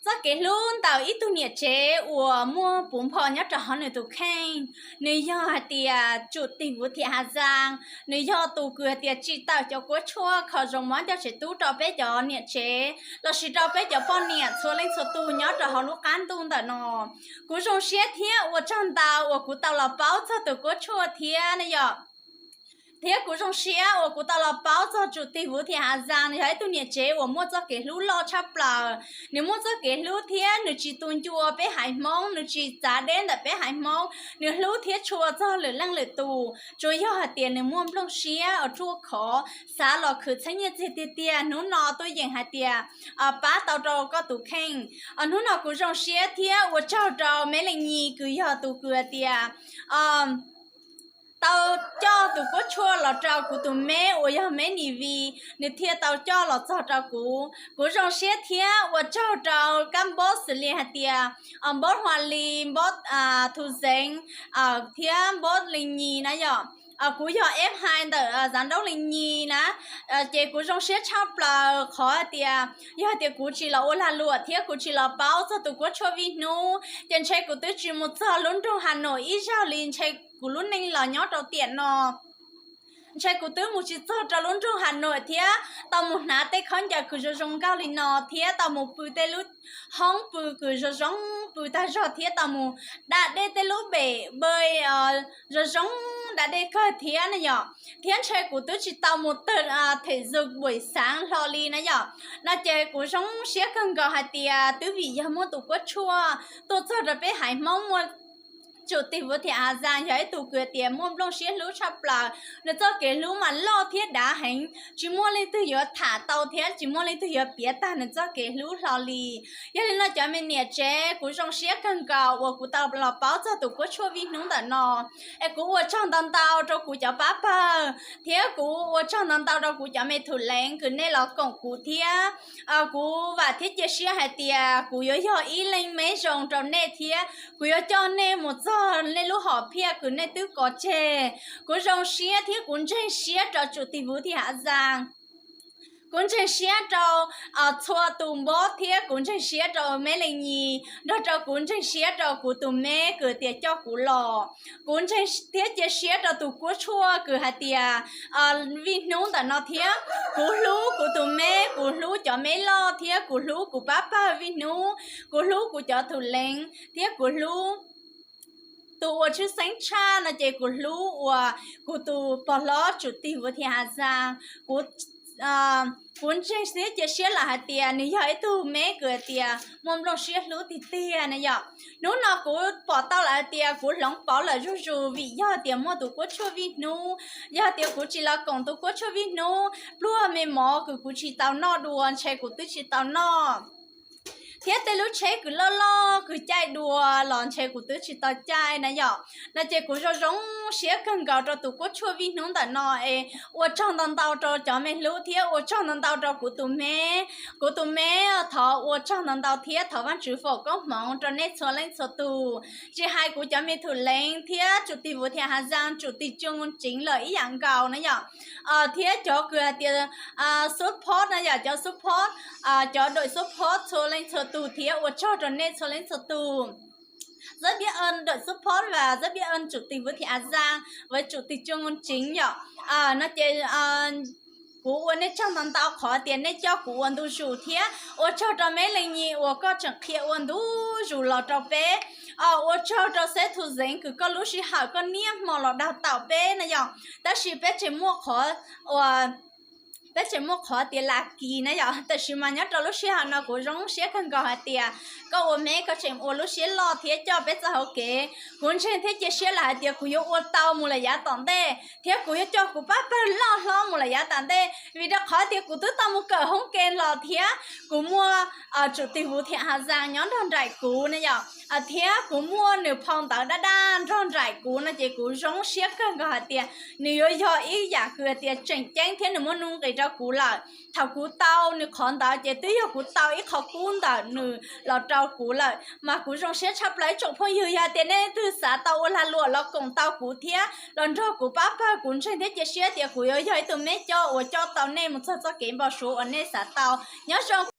Txoj kev hlub ntawm ib tug niam tsev uas muaj puv npo nyob rau hauv nws tus kheej, nws yog hais tias Tsum Tig Vuv Thiam Has Zaas, nws yog tus kws hais tias tsim tawm cov kuab tshuaj kho zoo mov coj tsev tub rau peb cov niam tsev lossis rau peb cov poj niam txhua leej txhua tus nyob rau hauv lub qab ntuj ntawm no. Kuv zoo siab thiab ua tsaug ntau uas kuv tau los paub txog tus kuab tshuaj thiab ne yom. Thiab kuv zoo siab uas kuv tau los paub txog Tsum Tig Vuv Thiam Has Zaas, nws yog ib tug niam tsev uas muaj txoj kev hlub loj tshaj plaws. Nws muaj txoj kev hlub thiab nws tsis tu ncua peb haiv Hmoob, nws tsis txav deb ntawm peb haiv Hmoob, nws hlub thiab tshua txog lwm leej lwm tus. Tsuas yog hais tias nws muaj nplooj siab uas ruaj khov, xav los khwv txheeb nyiaj txiag tiag tiag, hnub no tuaj yeem hais tias pab tau rau koj tus kheej. Hnub no kuv zoo siab thiab ua tsaug rau Meb Leej Nyis kws yog tus kws hais tias tau coj tus kuab tshuaj los rau kuv tus meb uas yog Meb Nis Vis, nws thiaj tau coj los txog rau kuv. Kuv zoo siab thiab ua tsaug rau kab npaub xws li hais tias npaub Hua Lis, npaub Thu Zeev thiab npaub Leej Nyis na yom. Kuv yog eb hais ntawm Zav Nraub Leej Nyis na, ces kuv zoo siab tshaj plaws qhov hais tias yog hais tias kuv tsis los ua lag luam thiab kuv tsis los paub txog tus kuab tshuaj Vij Hnub ces ntshe kuv twb tsis mus txog lub nroog Has Nois ib zaug li, ntshe kuv lub neej los nyob rau tiam no ntshe kuv twb mus tsis txog rau lub nroog Has Nois thiab tau mus hnav tej khaub ncaws kws zoo zoo nkauj li no thiab tau mus pw tej lub hoob pw kws zoo zoo, pw tag zog thiab tau mus da dej tej lub pem pw zoo zoo, da dej kawg thiab ne yom. Thiab ntshe kuv twb tsis tau mus tawg them zug buim xaav hlo li na yom. No ces kuv zoo siab kawg nkaus hais tias twb vim yog muaj tus kuab tshuaj tuaj txog rau peb haiv Hmoob muaj Tsum Tig Vuv Thiam Has Zaas yog ib tug kws tias muaj nplooj siab hlub tshaj plaws. Nws txoj kev hlub mas loj thiab dav heev, tsis muaj leej twg yuav tham tau thiab tsis muaj leej twg yuav piav tag nws txoj kev hlub hlo li. Yog li no cov me niam tsev, kuv zoo siab kawg nkaus uas kuv tau los paub txog tus kuab tshuaj Vij Hnub ntawm no. Es kuv ua tsaug ntau ntau rau kuv cov pab pawg thiab kuv ua tsaug ntau ntau rau kuv cov me thum leev kws nej los koom kuv thiab. Kuv vam thiab cia siab hais tias kuv yuav yog ib leej meb zoo rau nej thiab kuv yuav coj nej mus txog nej lub hom phiaj kws nej twb kov tseg. Kuv zoo siab thiab kuv ntseeg siab rau Tsum Tig Vuv Thiam Has Zaas. Kuv ntseeg siab rau txhua tus npaub thiab kuv ntseeg siab rau Meb Leej Nyis nrog rau kuv ntseeg siab rau kuv tus meb kws tias coj kuv los. Kuv ntseeg thiab cia siab rau tus kuab tshuaj kws hais tias Vij Hnub ntawm no thiab. Kuv hlub kuv tus meb, kuv hlub cov meb loj thiab kuv hlub kuv pab pawg Vij Hnub, kuv hlub kuv cov thum leev thiab kuv hlub tus uas tshwj xeeb tshaj no ces kuv hlub uas kuv tus pog hlob Tsum Tig Vuv Thiam Has Zaas. Kuv ntseeg thiab cia siab lawm hais tias nws yog ib tug meb kws hais tias muaj nplooj siab hlub tiag tiag na yom. Hnub no kuv pom tau lawm hais tias kuv hloov pauv lawm zuj zus vim yog tias muaj tus kuab tshuaj Vij Hnub. Yog tias kuv tsis los koom tus kuab tshuaj Vij Hnub, pluag me mov kws kuv tsis tau noj dua ntshe kuv twb tsis tau noj thiab tej lub tsheb kws loj loj kws caij dua los ntshe kuv twb tsis tau caij na yom. No ces kuv zoo zoo siab kawg nkaus rau tus kuab tshuaj Vij Hnub ntawm no es ua tsaug ntau ntau rau cov me hlub thiab ua tsaug ntau ntau rau kuv tus meb. Kuv tus meb thov ua tsaug ntau ntau thiab thov Vaajtswv foom koob hmoov rau nej txhua leej txhua tus, tsis hais kuv cov me thum leev thiab Tsum Tig Vuv Thiam Has Zaas, Tsum Tig Tsuj Mooj Tseev lawm ib yam nkaus na yom. Thiab cov kws hais tias support na yom, cov support, cov dawm support txhua leej txhua tus thiab ua tsaug rau nej txhua leej txhua tus. Rất biết ơn đội support và rất biết ơn chủ tịch Vũ Thị Hà Giang với chủ tịch Trương Minh Chính yom. No ces kuv ua nej tsaug ntau ntau qhov tias nej coj kuv ua ntu zus thiab ua tsaug rau Meb Leej Nyis uas koj tseem qhia ua ntu zus los rau peb. Ua tsaug rau Xeb Thu Zeev kws koj lub sij hawm koj niaj hmo los dag taum peb na yom. Tab sis peb tseem muaj qhov ua peb tseem muaj qhov tias lam kis na yom. Tab sis mas nyob rau lub sij hawm no kuv zoo siab kawg nkaus hais tias koj ua meb koj tseem ua lub siab loj thiab coj peb txoj hauv kev. Kuv ntseeg thiab cia siab lawm hais tias kuv yuav ua tau mus lawm yav tom ntej thiab kuv yuav coj kuv pab pawg loj hlob mus lawm yav tom ntej vim rau qhov tias kuv twb tau mus kawm hoob ke los thiab kuv muaj tsum tig Vuv Thiam Has Zaas nyob nrog nraim kuv na yom, thiab kuv muaj nws phau ntawv dab dab nrog nraim kuv no ces kuv zoo siab kawg nkaus hais tias nws yuav yog ib yam kws hais tias tseem ceeb thiab nws muaj nuj nqis rau kuv lawm. Thaum kuv tau nws qhov ntawd ces twb yog kuv tau ib qho kub ntawm nws los rau kuv lawm. Mas kuv zoo siab tshaj plaws ib tsoom phooj ywg, yog tias nej leej twg xav tau ua lag luam los koom tau kuv thiab los nrog kuv pab pawg, kuv ntseeg thiab cia siab tias kuv yuav yog ib tug meb coj uas coj tau nej mus txog txoj kev npau suav uas nej xav tau. Nyob zoo